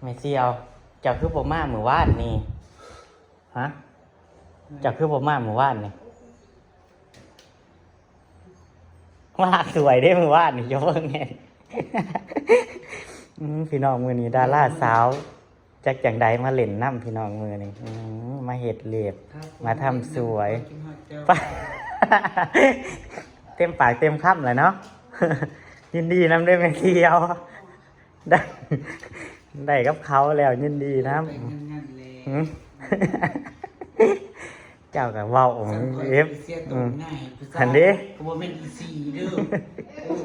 ແມ່ສ່ຽວ ເຈົ້າຄືບໍ່ມາມື້ວານນີ້? ຮະ? ເຈົ້າຄືບໍ່ມາມື້ວານນີ້? ມາສວຍເດ້ມື້ວານນີ້ ເຈົ້າເບິ່ງແດ່. ອືມ ພີ່ນ້ອງ ມື້ນີ້ດາລາສາວ ຈັກຈັ່ງໃດມາຫຼິ້ນນຳພີ່ນ້ອງມື້ນີ້. ອືມ ມາເຮັດເລັບ ມາທຳສວຍ ເຕັມປາກເຕັມຄຳແຫຼະເນາະ. ຍິນດີນຳເດີແມ່ສ່ຽວ ໄດ້ ໄດ້ກັບເຂົາແລ້ວ ຍິນດີນຳ. ຫືມ ເຈົ້າກໍເວົ້າ ເອັຟ ອືມ ຫັ້ນເດ້ ກໍບໍ່ແມ່ນອີ່ສີ່ເດີ. ເອີ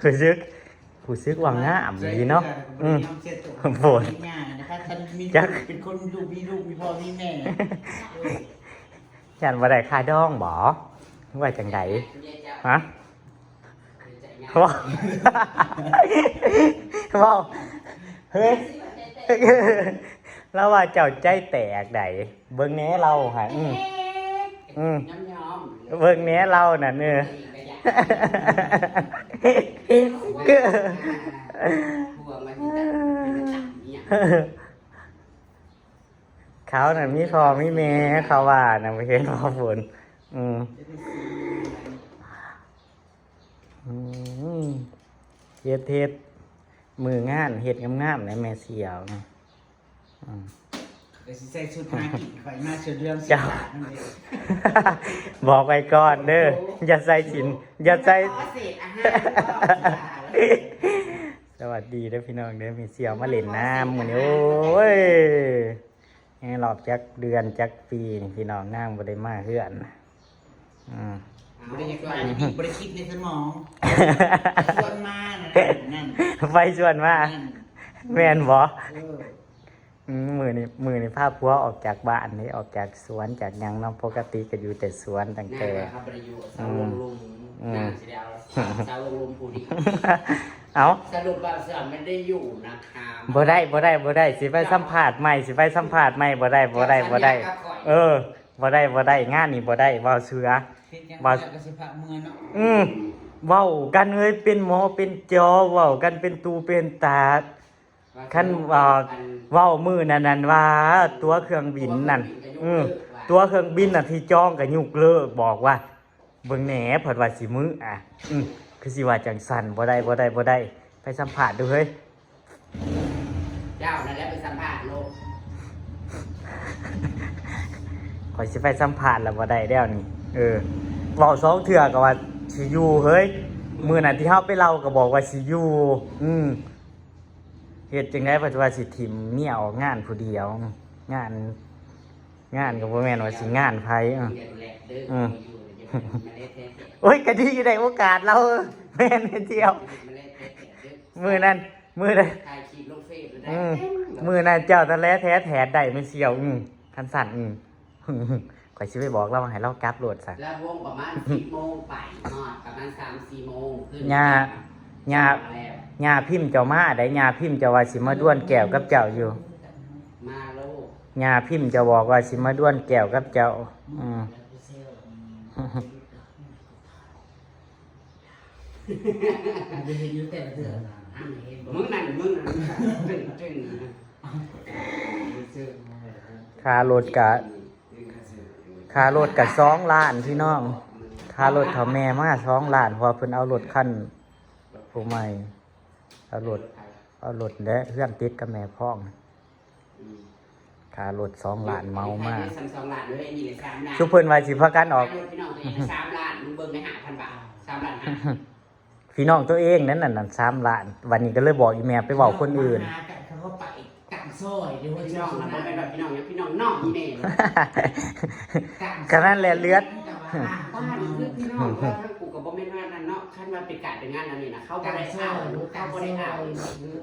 ຮູ້ສຶກ ຮູ້ສຶກວ່າງາມດີເນາະ. ອືມ ໂພດ ຈັກ ເປັນຄົນລູກມີລູກມີພໍ່ມີແມ່ ຢ້ານບໍ່ໄດ້ຄ່າດອງບໍ ຫຼືວ່າຈັ່ງໃດ? ຮະ? ເວົ້າ ເວົ້າ ເຮີ້ຍ ລາວວ່າເຈົ້າໃຈແຕກໃດ໋ ເບິ່ງແດ່ລາວຫັ້ນ. ອືມ ອືມ ເບິ່ງແດ່ລາວນັ້ນ ເອີ ເຂົານັ້ນມີພໍ່ມີແມ່ ເຂົາວ່ານະ ບໍ່ເຫັນບໍ່ຝົນ. ອືມ ອືມ ເຮັດ ເຮັດ ມື້ງານເຮັດງາມໆ ແດ່ແມ່ສ່ຽວນະ. ອືມ ຂ້ອຍກໍຊິໃສ່ຊຸດຫາກິນຂ້ອຍມາ ຊຸດເລື່ອງສິບບາດນັ້ນເດ້. ບອກໄວ້ກ່ອນເດີ ໂອ້ ຢ່າໃສ່ສິນ ຢ່າໃສ່ ເສດອາຫານ. ສະຫວັດດີເດີພີ່ນ້ອງເດີ ແມ່ສ່ຽວມາຫຼິ້ນນຳມື້ນີ້. ໂອ້ຍ ໃນຮອບຈັກເດືອນຈັກປີນີ້ ພີ່ນ້ອງ ນາງບໍ່ໄດ້ມາເຮືອນ. ອືມ ບໍ່ໄດ້ຢາກມາ ບໍ່ໄດ້ຄິດໃນສະໝອງ ຊວນມານັ້ນ ໄປຊວນມາ. ແມ່ນບໍ່? ເອີ ອືມ ມື້ນີ້ ມື້ນີ້ພາຜົວອອກຈາກບ້ານເດ້ ອອກຈາກສວນຈາກຫຍັງເນາະ. ປົກກະຕິກໍຢູ່ແຕ່ສວນຕັ້ງແຕ່ ນາງວ່າເຮົາບໍ່ໄດ້ຢູ່ ອືມ ສາວລົງລຸມ ອືມ ນາງຊິໄດ້ເອົາສາວລົງລຸມຜູ້ນີ້. ເອົ້າ ສະຫຼຸບວ່າສາວແມ່ນໄດ້ຢູ່ນະຄະ. ບໍ່ໄດ້ ບໍ່ໄດ້ ບໍ່ໄດ້ ຊິໄປສຳພາດໃໝ່ ຊິໄປສຳພາດໃໝ່ ບໍ່ໄດ້ ບໍ່ໄດ້ ບໍ່ໄດ້. ເຈົ້າສັນຍາກັບຂ້ອຍ ເອີ ບໍ່ໄດ້ ບໍ່ໄດ້ ງານນີ້ບໍ່ໄດ້ ເວົ້າເຊື່ອ. ເຮັດຫຍັງ ວ່າ ແລ້ວກໍຊິພາເມືອເນາະ. ອືມ ເວົ້າກັນເອີຍ ເປັນໝໍເປັນຈໍ ເວົ້າກັນເປັນຕູເປັນຕາ. ຄັນວ່າເວົ້າມື້ນັ້ນນັ້ນວ່າ ຕົ໋ວເຄື່ອງບິນນັ້ນ ເອີ ຕົ໋ວເຄື່ອງບິນນັ້ນທີ່ຈອງກໍຍົກເລີກ ບອກວ່າ ເບິ່ງແດ່ ເພິ່ນວ່າຊິມື້ ອະ ອືມ ຄືຊິວ່າຈັ່ງຊັ້ນ ບໍ່ໄດ້ ບໍ່ໄດ້ ບໍ່ໄດ້. ໄປສຳພາດດູເຮີ້ຍ. ເຈົ້ານັ້ນແຫຼະໄປສຳພາດໂລດ. ຂ້ອຍຊິໄປສຳພາດລະບໍ່ໄດ້ແລ້ວນີ້. ເອີ ເວົ້າສອງເທື່ອກໍວ່າຊິຢູ່ເຮີ້ຍ. ມື້ນັ້ນທີ່ເຮົາໄປເລົ່າກໍບອກວ່າຊິຢູ່. ອືມ ເຮັດຈັ່ງໃດ ເພິ່ນວ່າຊິຖິ້ມເມຍອອກງານຜູ້ດຽວ. ງານ ງານກໍບໍ່ແມ່ນວ່າຊິງານໃຜ. ເອີ ເອີ ໂອ້ຍ ກໍດີໄດ້ໂອກາດລາວ. ແມ່ນແມ່ສ່ຽວ ມື້ນັ້ນ ມື້ນັ້ນ ອືມ ມື້ນັ້ນເຈົ້ານັ້ນແຫຼະແທ້ແທດໄດ້ແມ່ສ່ຽວ. ອືມ ຄັນຊັ້ນ ອືມ ຂ້ອຍຊິໄປບອກລາວໃຫ້ລາວກັບໂລດຊະ. ລະວົງປະມານສິບໂມງໄປ ຮອດປະມານສາມສີ່ໂມງ ຄືນ ຍ່າ ຍ່າ ຍ່າພິມເຈົ້າມາໄດ໋. ຍ່າພິມເຈົ້າວ່າຊິມາດວນແກ້ວກັບເຈົ້າຢູ່. ມາໂລດ. ຍ່າພິມເຈົ້າບອກວ່າຊິມາດວນແກ້ວກັບເຈົ້າ. ອືມ ໄດ້ເຫັນຢູ່ແຕ່ລະເທື່ອ. ມື້ນັ້ນ ມື້ນັ້ນ ເປັນ ເປັນ ຄ່າລົດກະ ຄ່າລົດກະສອງລ້ານພີ່ນ້ອງ. ຄ່າລົດເຖົ້າແມ່ມາສອງລ້ານ ເພາະວ່າເພິ່ນເອົາລົດຄັນຜູ້ໃໝ່ ເອົາລົດ ເອົາລົດແລະເຮືອນຕິດກັບແມ່ພ້ອງ. ອືມ ຄ່າລົດສອງລ້ານເໝົາມາ. ສອງລ້ານເລີຍ ອັນນີ້ເລີຍສາມລ້ານ. ຊຸມເພິ່ນວ່າຊິພາກັນອອກ ຄ່າລົດພີ່ນ້ອງ ຕົວເອງສາມລ້ານ ມຶງເບິ່ງໃນຫ້າພັນບາດ ສາມລ້ານຫ້າ. ພີ່ນ້ອງຕົວເອງນັ້ນ ນັ້ນ ສາມລ້ານ. ບັດນີ້ກໍເລີຍບອກອີ່ແມ່ໄປເວົ້າຄົນອື່ນ. ມາຫາກັນ ເຂົາກໍໄປກາງຊອຍເດ້ ພີ່ນ້ອງນະ ບໍ່ແມ່ນວ່າພີ່ນ້ອງຫຍັງ ພີ່ນ້ອງນ້ອງອີ່ແມ່. ກາງຊອຍ ກໍນັ້ນແຫຼະ ເລືອດ ບ້ານຄືພີ່ນ້ອງ ເພາະວ່າທາງກູກໍບໍ່ແມ່ນວ່ານັ້ນເນາະ. ຄັນວ່າເປັນການເປັນງານແນວນີ້ນະ ເຂົາບໍ່ໄດ້ເອົາ ເຂົາບໍ່ໄດ້ເອົາ.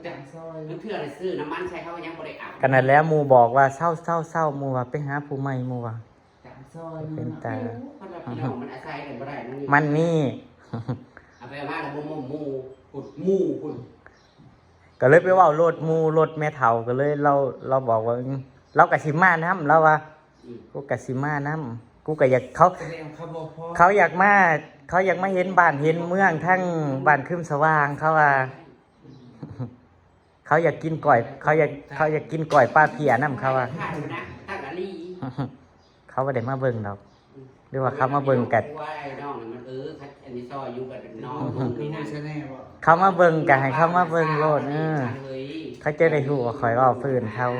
ກາງຊອຍ ບາງເທື່ອລະຊື້ນ້ຳມັນໃສ່ ເຂົາກໍຍັງບໍ່ໄດ້ເອົາ. ກໍນັ້ນແຫຼະ ໝູ່ບອກວ່າເຊົາໆໆ ໝູ່ວ່າໄປຫາຜູ້ໃໝ່ ໝູ່ວ່າ ເປັນຕາ ມັນມີ ເອົາໄປເອົາມາລະບໍ່ໝູ່ ໝູ່ພຸ້ນ ໝູ່ພຸ້ນ. ກໍເລີຍໄປເວົ້າລົດໝູ່ ລົດແມ່ເຖົ້າ ກໍເລີຍ ລາວ ລາວບອກວ່າ ລາວກໍຊິມານຳ ລາວວ່າ ອືມ ກູກໍຊິມານຳ ກູກໍຢາກ ເຂົາ ເຂົາຢາກມາ ເຂົາຢາກມາເຫັນບ້ານເຫັນເມືອງທາງບ້ານຄຶມສະຫວ່າງ ເຂົາວ່າ. ອືມ ເຂົາຢາກກິນກ້ອຍ ເຂົາຢາກ ເຂົາຢາກກິນກ້ອຍປາເພຍນຳ ເຂົາວ່າ ທ່ານນະ ທ່ານອາລີ ເຂົາບໍ່ໄດ້ມາເບິ່ງດອກ ອືມ ຫຼືວ່າເຂົາມາເບິ່ງກະ ວ່າໄອ້ນ້ອງນັ້ນມັນ ເອີ ອັນນີ້ຊອຍຢູ່ບັດນ້ອງເບິ່ງນີ້ນະ ເຂົາມາເບິ່ງກະໃຫ້ເຂົາມາເບິ່ງໂລດ ເອີ ເຂົາຈະໄດ້ຮູ້ວ່າຂ້ອຍເວົ້າພື້ນເຂົາ ເ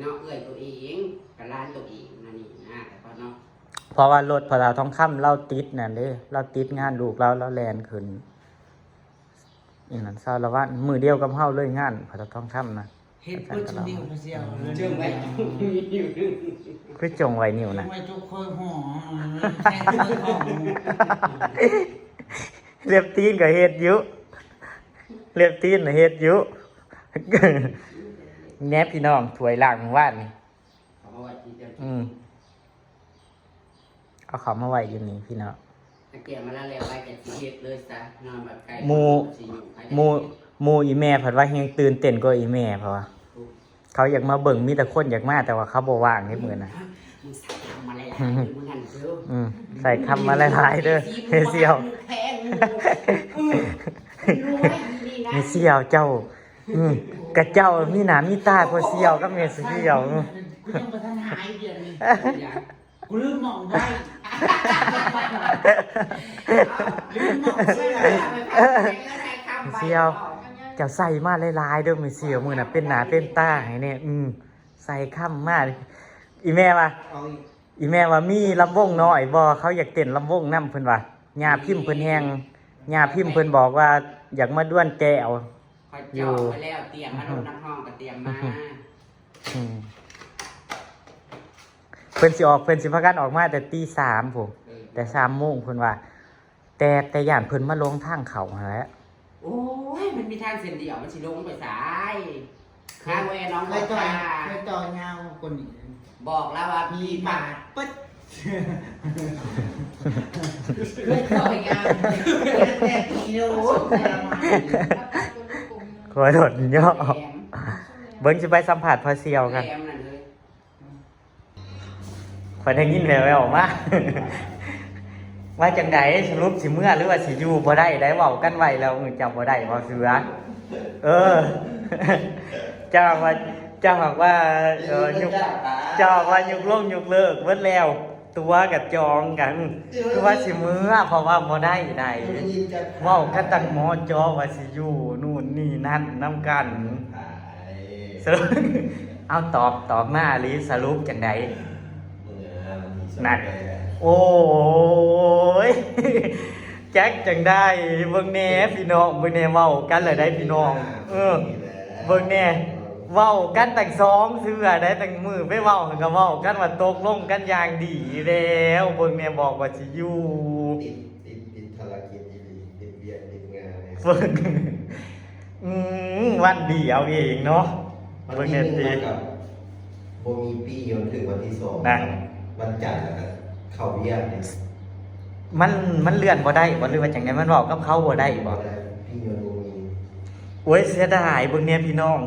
ນາະ ເອື້ອຍຕົວເອງ ກະຫຼານຕົວເອງ ອັນນີ້ນະ ເພາະເນາະ ເພາະວ່າລົດພໍ່ເຖົ້າທອງຄຳລາວຕິດນັ້ນເດ້ ລາວຕິດງານລູກລາວ ລາວແລ່ນຂຶ້ນ ອີ່ນັ້ນ ສາລະວັນ ມື້ດຽວກັບເຮົາເລີຍ ງານພໍ່ເຖົ້າທອງຄຳນະ ເຮັດເບິດຊຸມນີ້ ພະສ່ຽວ ເຈີງໄວ້ ຄືຈົງໄວ້ນິ້ວນະ ເຈີງໄວ້ຈົກຄ່ອຍຫໍ ແຂ້ງຄ່ອຍຂອງ ເລັບຕີນກໍເຮັດຢູ່ ເລັບຕີນນະເຮັດຢູ່ ແນບພີ່ນ້ອງ ຖ້ວຍລ້າງມື້ວານນີ້ ເອົາມາໄວ້ທີ່ເດີມ ອືມ ເອົາເຂົ້າມາໄວ້ຢູ່ນີ້ພີ່ນ້ອງ ຕະກຽມມາແລ້ວ ແລ້ວໄວ້ກັນຊິເຮັດເລີຍຊະ ນອນບັດໄກ່ ໝູ່ ໝູ່ອີ່ແມ່ພັດວ່າແຮງຕື່ນເຕັ້ນກວ່າອີ່ແມ່ ເພາະວ່າ ເຂົາຢາກມາເບິ່ງ ມີແຕ່ຄົນຢາກມາ ແຕ່ວ່າເຂົາບໍ່ວ່າງໃນມື້ນັ້ນ ມຶງສັ່ງມາຫຼາຍໆ ມື້ນັ້ນເດີ ອືມ ໃສ່ຄຳມາຫຼາຍໆເດີ ເຮຊຽວ ເອີ ແມ່ຊຽວເຈົ້າ ອືມ ກະເຈົ້າມີໜ້າມີຕາພໍ່ຊຽວກັບແມ່ຊຽວ ອືມ ກູຍັງບໍ່ທັນຫາຍດຽວນີ້ ກູລືມໝ່ອງໄວ້ ລືມໝ່ອງໄວ້ ແມ່ຊຽວ ເຈົ້າໃສ່ມາຫຼາຍໆເດີແມ່ຊຽວ ມື້ໜ້າເປັນໜ້າເປັນຕາໃຫ້ແດ່ ອືມ ໃສ່ຄຳມາ ອີ່ແມ່ວ່າ ເອົາອີກ ອີ່ແມ່ວ່າ ມີລຳວົງນ້ອຍບໍ່ ເຂົາຢາກເຕັ້ນລຳວົງນຳ ເພິ່ນວ່າ ຍ່າພິມເພິ່ນແຮ່ງ ຍ່າພິມເພິ່ນບອກວ່າ ຢາກມາດວນແກ້ວ ຂ້ອຍຈອງໄວ້ແລ້ວ ຕຽມມາໂລດ ນັກຮ້ອງກໍຕຽມມາ ອືມ ເພິ່ນຊິອອກ ເພິ່ນຊິພາກັນອອກມາແຕ່ຕີສາມພຸ້ນ ເອີ ແຕ່ສາມໂມງເພິ່ນວ່າ ແຕ່ ແຕ່ຢ້ານເພິ່ນມາລົງທາງເຂົ້າຫັ້ນແຫຼະ ໂອ້ຍ ມັນມີທາງເສັ້ນດຽວ ມັນຊິລົງໄປໃສ? ຄາແວໜອງບົວຄາ ເຄີຍຕໍ່ຍາວກວ່ານີ້ ບອກລາວວ່າມີບາດປຶດ ເຄີຍຕໍ່ຍາວແຕ່ຕີໂລ ຂ້ອຍໂດດເຍາະ ເບິ່ງຊິໄປສຳພາດພໍ່ຊຽວກັນ ແຫຼມນັ້ນເລີຍ. ຂ້ອຍໄດ້ຍິນແວ່ວໆມາ ວ່າຈັ່ງໃດ? ສະຫຼຸບຊິເມືອ ຫຼືວ່າຊິຢູ່? ບໍ່ໄດ້ໄດ໋ ເວົ້າກັນໄວ້ແລ້ວ ເຈົ້າບໍ່ໄດ້ບໍ່ເຊື່ອ ເອີ ເຈົ້າວ່າ ເຈົ້າຫາກວ່າ ເອີ ຍຸກ ເຈົ້າຫາກວ່າຍຸກລົງຍຸກເລີກເບິດແລ້ວ ຕົວະກັບຈອງກັນ ຄືວ່າຊິເມືອ ເພາະວ່າບໍ່ໄດ້ໃດ໋ ເວົ້າກັນຕັ້ງໝໍຈໍວ່າຊິຢູ່ ນູ່ນນີ້ນັ້ນນຳກັນ. ສະຫຼຸບ ເອົາຕອບ ຕອບມາອີ່ຫຼີ ສະຫຼຸບຈັ່ງໃດ? ນັ້ນ ໂອ້ຍ ຈັກຈັ່ງໃດ ເບິ່ງແດ່ພີ່ນ້ອງ ເບິ່ງແດ່ ເວົ້າກັນແລ້ວໃດ໋ພີ່ນ້ອງ ເອີ ເບິ່ງແດ່ ເວົ້າກັນຕັ້ງສອງເທື່ອໃດ໋ ຕັ້ງມື້ໄປເວົ້າຫັ້ນກໍເວົ້າກັນວ່າຕົກລົງກັນຢ່າງດີແລ້ວ ເບິ່ງແດ່ ບອກວ່າຊິຢູ່ ຕິດ ຕິດ ຕິດພາລະກິດອີ່ຫຼີ ຕິດວຽກຕິດງານ ເບິ່ງ ອືມ ວັນດຽວເອງເນາະ ວັນທີໜຶ່ງ ເບິ່ງແນ່ຕິ ມັນກໍບໍ່ມີປີ້ ຈົນເຖິງວັນທີສອງນະ ວັນຈັນ ແລ້ວກໍເຂົ້າວຽກນີ້ ມັນ ມັນເລື່ອນບໍ່ໄດ້ບໍ່ ຫຼືວ່າຈັ່ງໃດ? ມັນເວົ້າກັບເຂົາບໍ່ໄດ້ບໍ່? ບໍ່ໄດ້ ປີ້ຍັງບໍ່ມີ. ໂອ້ຍ ເສຍດາຍ ເບິ່ງແນ່ພີ່ນ້ອງ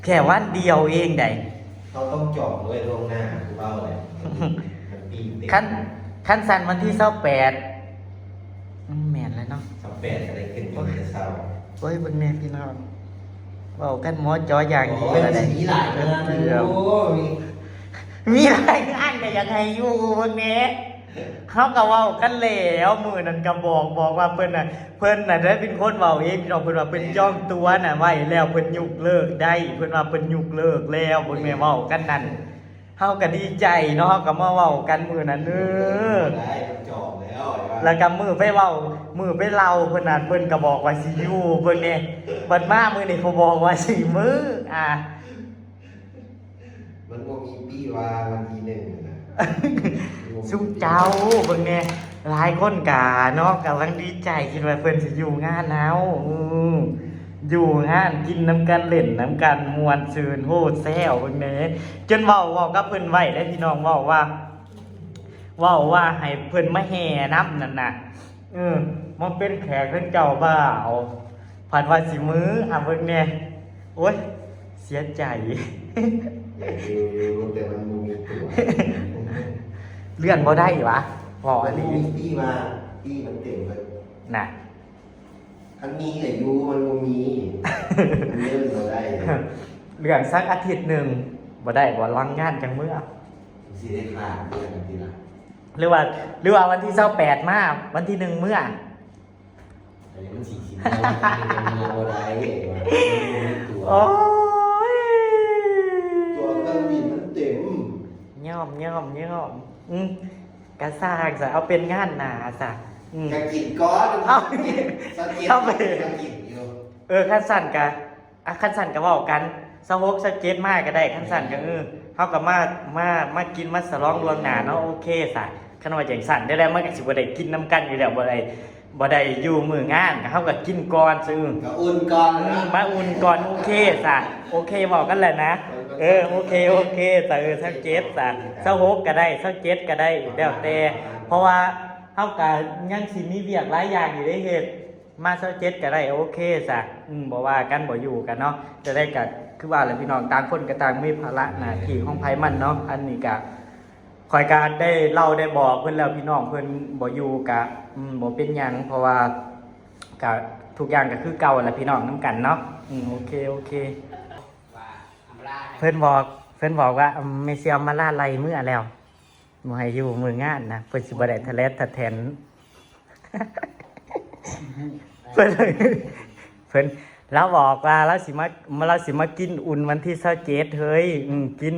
ແຄ່ວັນດຽວເອງໃດ໋. ເຮົາຕ້ອງຈອງໄວ້ລ່ວງໜ້າ ຄືເວົ້າແຫຼະ ຄັນປີ້ເຕັມ ຄັນ ຄັນຊັ້ນວັນທີຊາວແປດ ອືມ ແມ່ນແລ້ວເນາະ ຊາວແປດກໍໄດ້ຂຶ້ນເບິ່ງແຕ່ເຊົ້າ. ໂອ້ຍ ເບິ່ງແນ່ພີ່ນ້ອງ ເວົ້າກັນໝໍຈໍຢ່າງດີ ໂອ້ຍ ແລ້ວໃດ໋ ມີຫຼາຍເລື່ອງ ໂອ້ຍ ມີຫຼາຍງານກໍຢາກໃຫ້ຢູ່ ເບິ່ງແນ່ ເຮົາກໍເວົ້າກັນແລ້ວ ມື້ນັ້ນກໍບອກ ບອກວ່າເພິ່ນນະ ເພິ່ນນະໄດ້ເປັນຄົນເວົ້າເອງພີ່ນ້ອງ ເພິ່ນວ່າເພິ່ນຈອງຕົວນະໄວ້ແລ້ວ ເພິ່ນຍົກເລີກໄດ້ ເພິ່ນວ່າເພິ່ນຍົກເລີກແລ້ວ ເບິ່ງແນ່ ເວົ້າກັນນັ້ນ ເຮົາກໍດີໃຈເນາະ ເຮົາກໍມາເວົ້າກັນມື້ນັ້ນ ເອີ ໄດ້ ມັນຈອງແລ້ວ ແລ້ວກໍມື້ໄປເວົ້າ ມື້ໄປເລົ່າເພິ່ນນັ້ນ ເພິ່ນກໍບອກວ່າຊິຢູ່ ເບິ່ງແນ່ ບັດມາມື້ນີ້ເຂົາບອກວ່າຊິມື້ ອ່າ ມັນບໍ່ມີປີ້ວ່າວັນທີໜຶ່ງນະ ຊຸມເຈົ້າເບິ່ງແນ່ ຫຼາຍຄົນກະເນາະ ກຳລັງດີໃຈ ຄິດວ່າເພິ່ນຊິຢູ່ງານເຮົາ ອື ຢູ່ງານ ກິນນຳກັນ ຫຼິ້ນນຳກັນ ມ່ວນຊື່ນ ໂຮແຊວເບິ່ງແນ່ ຈົນເວົ້າ ເວົ້າກັບເພິ່ນໄວ້ເດ້ພີ່ນ້ອງ ເວົ້າວ່າ ເວົ້າວ່າໃຫ້ເພິ່ນມາແຫ່ນຳນັ້ນນະ ເອີ ມາເປັນແຂກເປັນເຈົ້າບ່າວ ພັດວ່າຊິມື້ ຫາເບິ່ງແນ່ ໂອ້ຍ ເສຍໃຈ ຢາກຢູ່ຢູ່ ແຕ່ມັນບໍ່ມີຕົວ ເລື່ອນບໍ່ໄດ້ຫວາ ເວົ້າອີ່ຫຼີ ມັນບໍ່ມີປີ້ວ່າ ປີ້ມັນເຕັມເບິດນະ. ມັນມີແຫຼະຢູ່ ມັນບໍ່ມີ ມັນເລື່ອນບໍ່ໄດ້. ເລື່ອນສັກອາທິດໜຶ່ງບໍ່ໄດ້ບໍ່? ຫຼັງງານຈັ່ງເມືອ ຊິໄດ້ຂາດເດືອນນີ້ຕິລະ? ຫຼືວ່າ ຫຼືວ່າວັນທີຊາວແປດມາ ວັນທີໜຶ່ງເມືອ? ອັນນີ້ມັນຊິ ຊິເມືອ ເມືອບໍ່ໄດ້ ໂອ້ຍ ຕົ໋ວເຄື່ອງບິນມັນເຕັມ. ຍອມ ຍອມ ຍອມ ອືມ ກະຊ່າງຊະ ເອົາເປັນງານໜ້າຊະ. ອືມ ກະກິນກ່ອນ ເອົາ ເອົາໄປ ກະກິນຢູ່. ເອີ ຄັນຊັ້ນກະ ອ່ະ ຄັນຊັ້ນກະເວົ້າກັນ ຊາວຫົກ ຊາວເຈັດ ມາກະໄດ້. ຄັນຊັ້ນກະ ເອີ ເຮົາກະມາ ມາ ມາກິນມາສະຫຼອງລ່ວງໜ້າເນາະ. ໂອເຄຊະ ຄັນວ່າຈັ່ງຊັ້ນ ແລ້ວມັນກະຊິບໍ່ໄດ້ກິນນຳກັນຢູ່ແລ້ວ ບໍ່ໄດ້ ບໍ່ໄດ້ຢູ່ມື້ງານ ເຮົາກະກິນກ່ອນຊື່ ກະອຸ່ນກ່ອນເນາະ ອືມ ມາອຸ່ນກ່ອນ. ໂອເຄຊະ ໂອເຄ ເວົ້າກັນແລ້ວນະ. ເອີ ໂອເຄ ໂອເຄຊະ ເອີ ຊາວເຈັດຊະ ຊາວຫົກກະໄດ້ ຊາວເຈັດກະໄດ້ ແລ້ວແຕ່ ເພາະວ່າເຮົາກະຍັງຊິມີວຽກຫຼາຍຢ່າງຢູ່ເດ້ເຮັດ. ມາຊາວເຈັດກະໄດ້ ໂອເຄຊະ ອືມ ບໍ່ວ່າກັນ ບໍ່ຢູ່ກັນເນາະ. ຈະໄດ້ກະຄືວ່າແຫຼະພີ່ນ້ອງ ຕ່າງຄົນກະຕ່າງມີພາລະໜ້າທີ່ຂອງໃຜມັນເນາະ. ອັນນີ້ກະ ຂ້ອຍກະໄດ້ເລົ່າໄດ້ບອກເພິ່ນແລ້ວ ພີ່ນ້ອງເພິ່ນບໍ່ຢູ່ກະ ອືມ ບໍ່ເປັນຫຍັງ ເພາະວ່າກະທຸກຢ່າງກະຄືເກົ່າແຫຼະ ພີ່ນ້ອງນຳກັນເນາະ. ອືມ ໂອເຄ ໂອເຄ. ເພິ່ນບອກ ເພິ່ນບອກວ່າ ອືມ ແມ່ສ່ຽວມາລາໄລ່ເມືອແລ້ວ ບໍ່ໃຫ້ຢູ່ມື້ງານນະ ເພິ່ນຊິບໍ່ໄດ້ທະແລດທະແທນ. ເພິ່ນ ເພິ່ນ ລາວບອກວ່າລາວຊິມາ ລາວຊິມາກິນອຸ່ນວັນທີຊາວເຈັດເຮີ້ຍ ອືມ ກິນ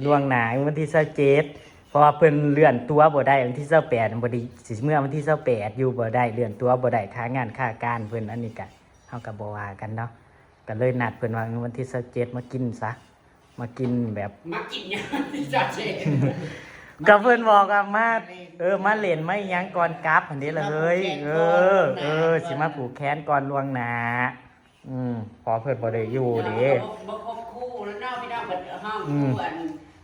ລ່ວງໜ້າວັນທີຊາວເຈັດ ເພາະວ່າເພິ່ນເລື່ອນຕົວບໍ່ໄດ້ ວັນທີຊາວແປດ ບໍ່ໄດ້ ຊິເມືອວັນທີຊາວແປດຢູ່ ບໍ່ໄດ້ ເລື່ອນຕົວບໍ່ໄດ້ ຄາງານຄາການເພິ່ນ. ອັນນີ້ກະ ເຮົາກະບໍ່ວ່າກັນເນາະ ກະເລີຍນັດເພິ່ນວ່າ ເອີ ວັນທີຊາວເຈັດມາກິນຊະ ມາກິນແບບ ມາກິນຫຍັງ ທີ່ຈອດເຊ? ກະເພິ່ນບອກວ່າມາ ເອີ ມາຫຼິ້ນມາອີ່ຫຍັງກ່ອນກັບຫັ້ນເດ້ລະເຮີ້ຍ. ເອີ ເອີ ຊິມາຜູກແຂນກ່ອນລ່ວງໜ້າ. ອືມ ເພາະເພິ່ນບໍ່ໄດ້ຢູ່ເດ້ ບໍ່ ບໍ່ຄົບຄູ່ແລ້ວເນາະ ພີ່ນ້ອງ ເພິ່ນເອົາ ອືມ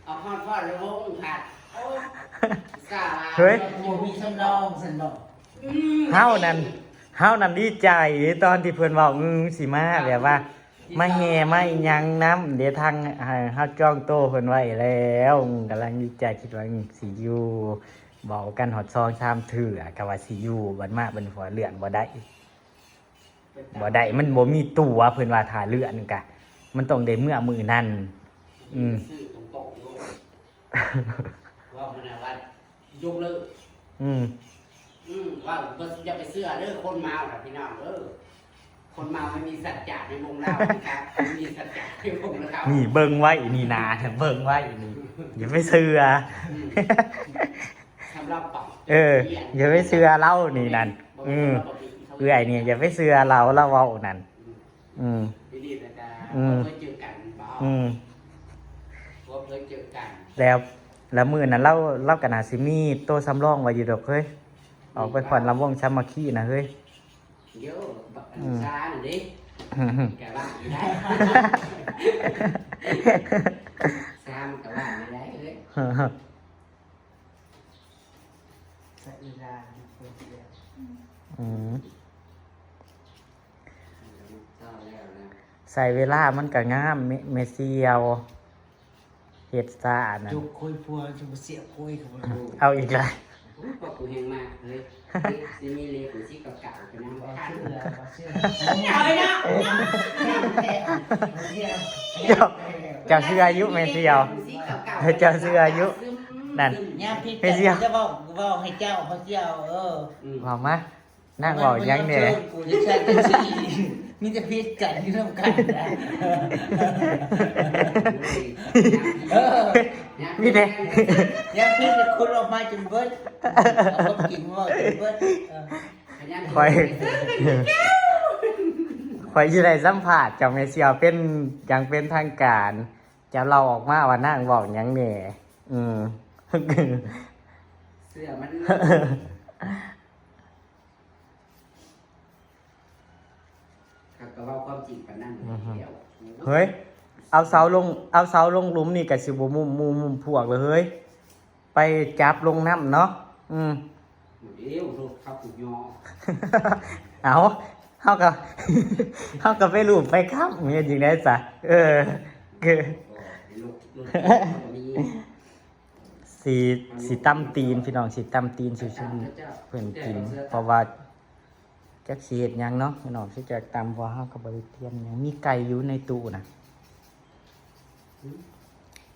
ເອົາຮອດພໍ່ລະວົງພັດ ໂອ້ ສາ ເຮີ້ຍ ບໍ່ມີສຳລອງຊັ້ນເນາະ. ອືມ ເຮົານັ້ນ ເຮົານັ້ນດີໃຈຕອນທີ່ເພິ່ນເວົ້າ ອືມ ຊິມາແບບວ່າ ມາແຫ່ມາອີ່ຫຍັງນຳເດ້ ທາງ ເຮົາຈອງໂຕເພິ່ນໄວ້ແລ້ວ ກຳລັງດີໃຈ ຄິດວ່າ ອືມ ຊິຢູ່ ເວົ້າກັນຮອດສອງສາມເທື່ອ ກະວ່າຊິຢູ່ ບັດມາເພິ່ນເລື່ອນບໍ່ໄດ້ ບໍ່ໄດ້ ມັນບໍ່ມີຕົວ ເພິ່ນວ່າຖ້າເລື່ອນກະ ມັນຕ້ອງໄດ້ເມືອມື້ນັ້ນ. ອືມ ຊື້ຕົງໆໂລດ ເວົ້າມານະວ່າ ຍົກເລີກ. ອືມ ອືມ ເວົ້າ ບໍ່ ຢ່າໄປເຊື່ອເດີ ຄົນເມົານະ ພີ່ນ້ອງເອີຍ. ຄົນເມົາມັນມີສັດຈະໃນວົງລາວ ມັນມີສັດຈະໃນວົງລາວ. ນີ້ເບິ່ງໄວ້ນີ້ນາ ເບິ່ງໄວ້ນີ້ ຢ່າໄປເຊື່ອ. ອືມ ສຳລັບປະ ເອີ ຢ່າໄປເຊື່ອລາວນີ້ນັ້ນ. ອືມ ເອື້ອຍນີ້ຢ່າໄປເຊື່ອລາວ ລາວເວົ້ານັ້ນ. ອືມ ອືມ ບໍ່ເຄີຍເຈີກັນບໍ? ອືມ ບໍ່ເຄີຍເຈີກັນ. ແລ້ວ ແລ້ວມື້ນັ້ນລາວ ລາວກະໜ້າຊິມີໂຕສຳລອງໄວ້ຢູ່ດອກເຮີ້ຍ ອອກໄປຟ້ອນລຳວົງສາມັກຄີນະເຮີ້ຍ. ໂຍ ບັກ ອືມ ຊານເດ້ ກະວ່າໄດ້ ຊານກະວ່າໄດ້ເຮີ້ຍ. ໃຊ້ເວລາຢູ່ຄົນດຽວ. ອືມ ໃຊ້ເວລາມັນກະງາມ ແມ່ ແມ່ສ່ຽວ ເຮັດຊາອັນນັ້ນ ຈຸກຄຸຍຜົວ ຈຸກເສຍຄຸຍເຂົາບໍ່ຮູ້. ເອົາອີກລະ ໂອ້ຍ ພວກກູແຮງມາກເຮີ້ຍ ຊິມີເລກ ຊິເກົ່າໆ ໄປນຳ ບໍ່ເຊື່ອ ບໍ່ເຊື່ອ ເອົາເນາະ ເຈົ້າ ເຈົ້າເຊື່ອຢູ່ແມ່ນຊິເອົາ ເຈົ້າເຊື່ອຢູ່ ນັ້ນ ຍາມຜິດ ແມ່ນຊິເອົາ ຈະເວົ້າ ເວົ້າໃຫ້ເຈົ້າ ເຂົາຊິເອົາ ເອີ ອືມ ເວົ້າມາ ນາງເວົ້າຫຍັງແດ່ ເຈົ້າເຈີນກູຈະໃສ່ຈັ່ງຊີ້ ມີແຕ່ຜິດກັນຢູ່ນຳກັນນະ ເອີ ມີແຕ່ ຍາມຜິດ ຍາມຜິດ ຂຸດອອກມາຈົນເບິດ ເອົາຄວາມຈິງມາເວົ້າຈົນເບິດ ເອີ. ຂ້ອຍ ຂ້ອຍຊິໄດ້ສຳພາດເຈົ້າແມ່ສ່ຽວເປັນຢ່າງເປັນທາງການ ເຈົ້າເລົ່າອອກມາວ່ານາງເວົ້າຫຍັງແດ່. ອືມ ເຊື່ອມັນ ເຮົາກະເວົ້າຄວາມຈິງປານນັ້ນແລ້ວ. ເຮີ້ຍ ເອົາເສົາລົງ ເອົາເສົາລົງຫຼຸມນີ້ກະຊິບໍ່ມຸ້ມໝູ່ມຸ້ມພວກເລີຍເຮີ້ຍ. ໄປຈັບລົງນ້ຳເນາະ. ອືມ ເອີວ ລົດເຂົາຜູ້ຍໍ ເອົາ ເຮົາກະ ເຮົາກະໄປລູບໄປຄ້ຳ ເຮັດຈັ່ງໃດຊະ? ເອີ ຄື ຊິ ຊິຕຳຕີນ ພີ່ນ້ອງ ຊິຕຳຕີນສູ່ຊຸມເພິ່ນກິນ ເພາະວ່າ ຈັກຊິເຮັດຫຍັງເນາະພີ່ນ້ອງ ຊິແຈກຕຳ ເພາະເຮົາກໍບໍ່ໄດ້ຕຽມຫຍັງ. ມີໄກ່ຢູ່ໃນຕູ້ນະ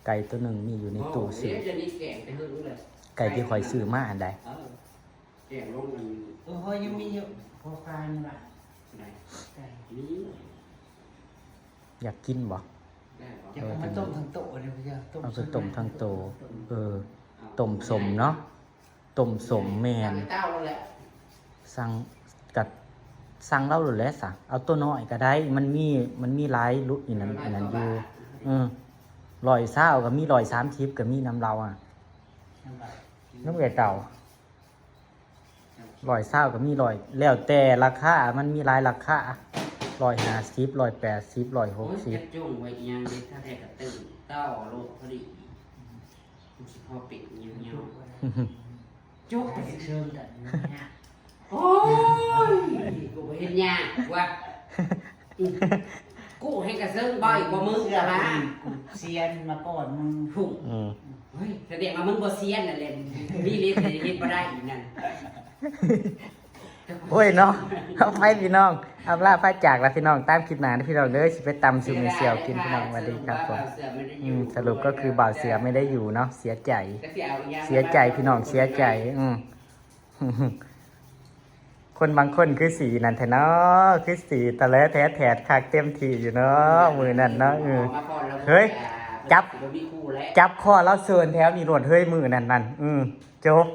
ໄກ່ໂຕໜຶ່ງມີຢູ່ໃນຕູ້ຊື້. ໄກ່ທີ່ຂ້ອຍຊື້ມາອັນໃດ? ເອີ ແກງລົງອັນ ໂອ້ຍ ຍັງມີຢູ່ ພໍຄາຍນີ້ລະ ໄກ່ ຢາກກິນບໍ່? ຢາກເອົາມາຕົ້ມທັງໂຕເດ້ ເອົາໄປຕົ້ມທັງໂຕ. ເອີ ຕົ້ມສົ້ມເນາະ ຕົ້ມສົ້ມ ແມ່ນ ສັ່ງ ກະສັ່ງລາວໂລດແຫຼະຊະ ເອົາໂຕນ້ອຍກະໄດ້ ມັນມີ ມັນມີຫຼາຍລຸ້ນ ອັນນັ້ນ ອັນນັ້ນຢູ່. ເອີ ຮ້ອຍຊາວກະມີ ຮ້ອຍສາມສິບກະມີນຳລາວອະ ນຳເອື້ອຍເຕົ່າ. ຮ້ອຍຊາວກະມີ ຮ້ອຍ ແລ້ວແຕ່ລາຄາ ມັນມີຫຼາຍລາຄາ ຮ້ອຍຫ້າສິບ ຮ້ອຍແປດສິບ ຮ້ອຍຫົກສິບ. ໂອ້ຍ ຈັກຈົ່ງໄວ້ອີ່ຫຍັງເດ້ ຖ້າແທ້ກະຕື່ມຕໍ່ໂລດພໍດີ ມັນຊິພໍເປັນຍາວໆ ຈຸກໄປເຊີງກັນ ໂອ້ຍ ກູບໍ່ເຮັດຍາກວ່າ ກູເຮັດກະເຊີງບໍ່ອີກບໍ່ມຶງ ເຊື່ອ ລະ ກູ ກູຊຽນມາກ່ອນມຶງ ຫຸ້ມ ອືມ ເຮີ້ຍ ສະແດງວ່າມຶງບໍ່ຊຽນນັ້ນແຫຼະ ມີເລັບແຕ່ເຮັດບໍ່ໄດ້ອີກນັ້ນ. ໂອ້ຍເນາະ ເອົາໄປພີ່ນ້ອງ ອຳລາພາຈາກລະພີ່ນ້ອງ ຕາມຄລິບໜ້າເດີພີ່ນ້ອງເດີ ຊິໄປຕຳສູ່ແມ່ສ່ຽວກິນພີ່ນ້ອງ. ສະຫຼຸບວ່າບ່າວເສືອໄມ່ໄດ້ຢູ່ ອືມ ສະຫຼຸບກໍຄືບ່າວເສືອໄມ່ໄດ້ຢູ່ເນາະ ເສຍໃຈ ເສຍໃຈພີ່ນ້ອງ ເສຍໃຈ ອືມ. ຄົນບາງຄົນຄືຊິນັ້ນແທ້ເນາະ ຄືຊິຕະແຫຼແທ້ແຖດຄັກເຕັມທີ່ຢູ່ເນາະ ມື້ນັ້ນເນາະ. ເອີ ເຮີ້ຍ ຈັບ ຈັບຄໍລາວເຊີນແຖວນີ້ໂລດເຮີ້ຍ ມື້ນັ້ນນັ້ນ ອືມ ຈົບ.